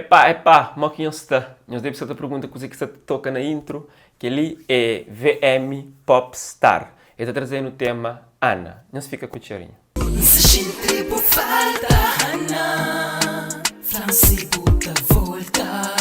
Epá, epá, mo ki nhos sta? Nhos debe sta ta pergunta kuzê ki sta ta toka na intro. Kel-li é VM Pop Star. El ta traze-nu tema Ana. Nhos fika ku txerinhu. N sa xinti bu falta, Ana Fla-m si bu ta volta,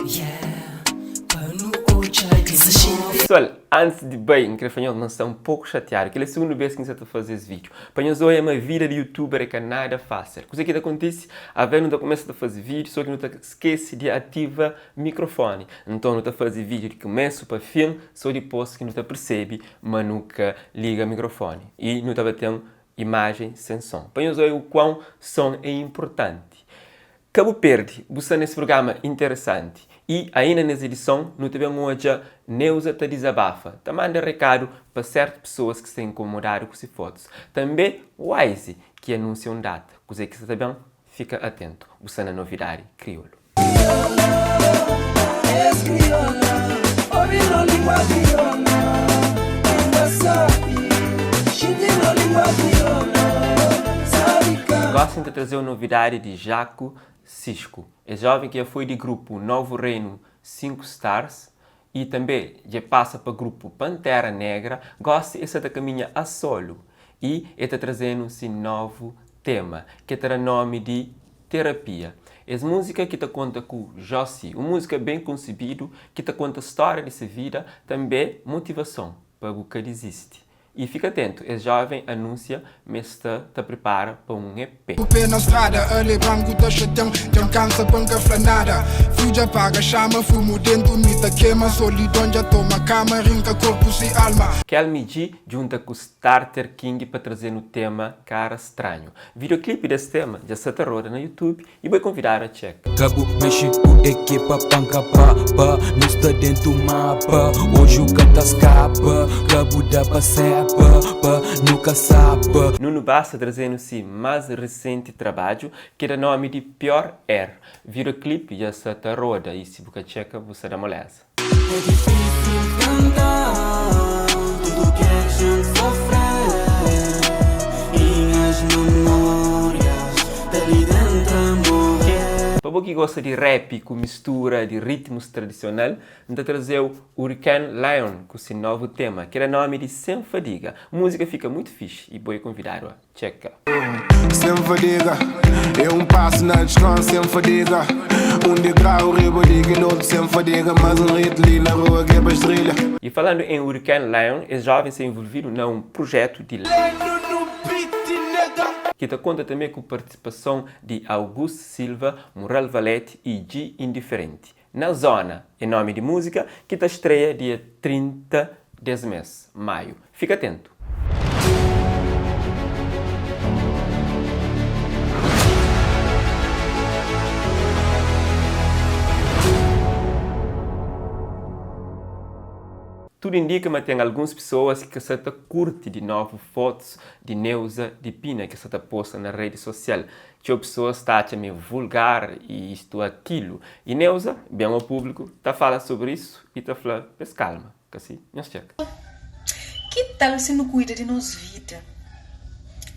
yeah Pa nu odja di novu. Pessoal, antis di bai, N kre fla nhos ma N sta un poku xatiadu. Kel é sugundu bês ki N sta ta faze es vídiu. Pa nhos odja ma vida di youtuber é ka nada fásil. Kuzê ki ta kontise? Avês nu ta kumesa ta faze vídiu, sô ki nu ta skese di ativa mikrofoni. Nton nu ta faze vídiu di kumesu pa fin, sô dipôs ki nu ta persebe ma nu ka liga mikrofoni i nu ta ba ten imajen sen son. Pa nhos odja u kuãu son é inpurtanti. Ka bu perde, bu sta nes prugrama interesanti i ainda nes edison nu ta ben odja Neuza ta dizabafa, ta manda rekadu pa sertu pesoas ki sta inkomodadu ku si fotus. Tanbe Wise ki anunsia un data. Kuze ki sta ta ben? Fika atentu, bu sta na Novidadi Kriolu. Gosi N ta traze-u novidadi di Jaco Cisco. Es joven ki dja foi di grupu Novo Reino 5 Stars y tanbe dja pasa pa grupu Pantera Negra, gosi e sa ta kaminha a solu y e ta traze-nu si novu tema, ki ta da nomi di Terapia. Es múzika ki ta konta ku Jossy, un múzika ben konsebidu ki ta konta stória di se vida, tanbe motivason pa bu ka dizisti. I fika atentu, es joven anunsia ma es sta ta pripara pa un EP. Ku pé na strada, ale branku ta xatia-m Dja N kansa pa N ka fla nada Fiu dja paga xama, fumu dentu mi ta kema Solidon dja toma kama, rinka korpu si alma. Kelmy G djunta ku Starter King pa traze-nu tema Cara Stranho. Videoclip des tema dja sta ta roda na YouTube i bo é konvidadu a txeka. Ka bu mexe ku ekipa panka pa pa Nu sta dentu mapa Oju ka ta skapa Ka bu da pa sepa pa nu ka sapa. Nuno Bass ta traze-nu si más risenti trabadju ki da nomi di Pior Er. Videoclip dja sta ta roda i si bu ka txeka bu sta da moleza. É difícil canta tudo que a gente sofreu E nhas memórias ta li dentro a morrer. Pa bo ki gosta di rap ku mistura di ritmus tradisional, N ta traze-u Hurricane Lion ku si novu tema ki da nomi di Sem Fadiga. Múzika fika mutu fixi i bo é konvidadu a Txeka. Sen fadiga, é un pasu na txon sen fadiga Un degrau riba di kel otu sen fadiga Mas un rit li na rua k'é pa strilha. E falando em Hurricane Lion, es joven sta envolvidu na un prujetu di ki ta konta tanbe ku partisipason di Augusto Silva, Mural Valete y Dji Indiferenti. Na Zona é nomi di múzika ki ta estreia dia 30 des mês, Maiu. Fika atentu! Tudu indika ma ten alguns pesoas ki ka sa ta kurti di novu fotus di Neuza di Pina ki sa ta posta na redi sosial. Txeu pesoas ta atxa ma é vulgar i istu akilu. I Neuza, ben ao públiku, ta fala sobri isu i ta fla pa es kalma. Ka si? Nhos txeka. Ki tal si nu kuida di nos vida?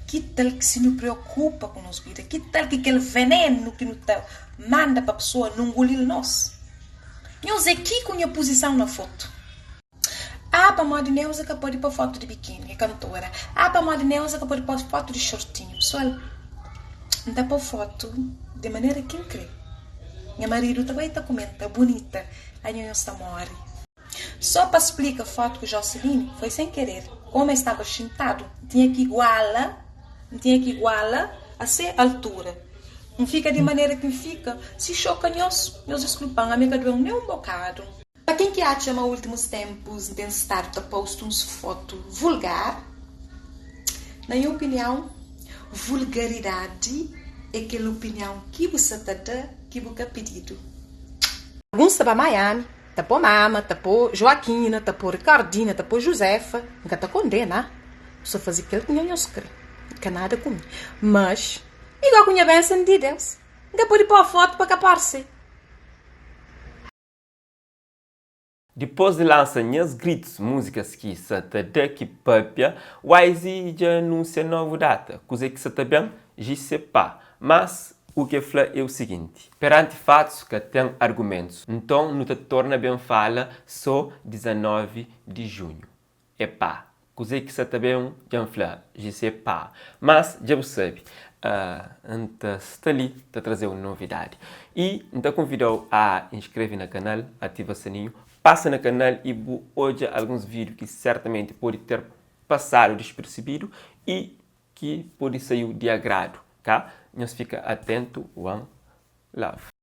Ki tal ki si nu preokupa ku nos vida? Ki tal ki kel venenu ki nu ta manda pa pesoa nu nguli-l nos? Nhos é ki ku nha puzison na fotu. Ah, pamodi Neuza ka pode pô fotu di bikini, é kantora. Ah, pamodi Neuza ka pode pô fotu di shortinhu. Pesoal, N ta pô fotu di manera ki N krê. Nha maridu ta bai ta kumenta, Bunita, anho nhos ta móre. Só pa splika fotu ku Joseline foi sem querer, como el staba xintadu N tinha ki iguala, N tinha ki iguala a se altura. N fika di manera ki N fika, si xoka nhos, nhos diskulpa-m, ami ka due-m nem un bokadu. Pa ken ki atxa ma ultimus tempus N ten stadu ta posta uns fotu vulgar, na nha opiniau, vulgaridadi é kel opiniau ki bu sa ta da ki bu ka pididu. Alguns ta ba Miami, ta po Mama, ta po Joaquina, ta po Ricardina, ta po Josefa, N ka ta kondena, bu sa faze kel ki nhos kre, N ka nada ku mi. Mas, igual ku nha benson di Deus, N ka pode po fotu pa ka parse. Dipôs di lansa Nhas Gritus, múzikas ki sa ta da ki papia, Wise dja anúnsia novu data. Kuzê ki sa ta ben? JCPA. Mas. U ki el fla é u siginti, Peranti fatus ka ten argumentus, nton nu ta torna ben fala so 19 di junhu. Epá, kuzê ki sa ta ben dja N fla, JC pá. Mas dja bu sabe, N ta sta li ta traze-u novidadi. I N ta konvida-u a inskreve na kanal, ativa sininhu, pasa na kanal i bu odja alguns vídiu ki sertamenti pode ter pasadu dispersebidu i ki pode saiu di agradu, ka? Nhos fika atentu. One love.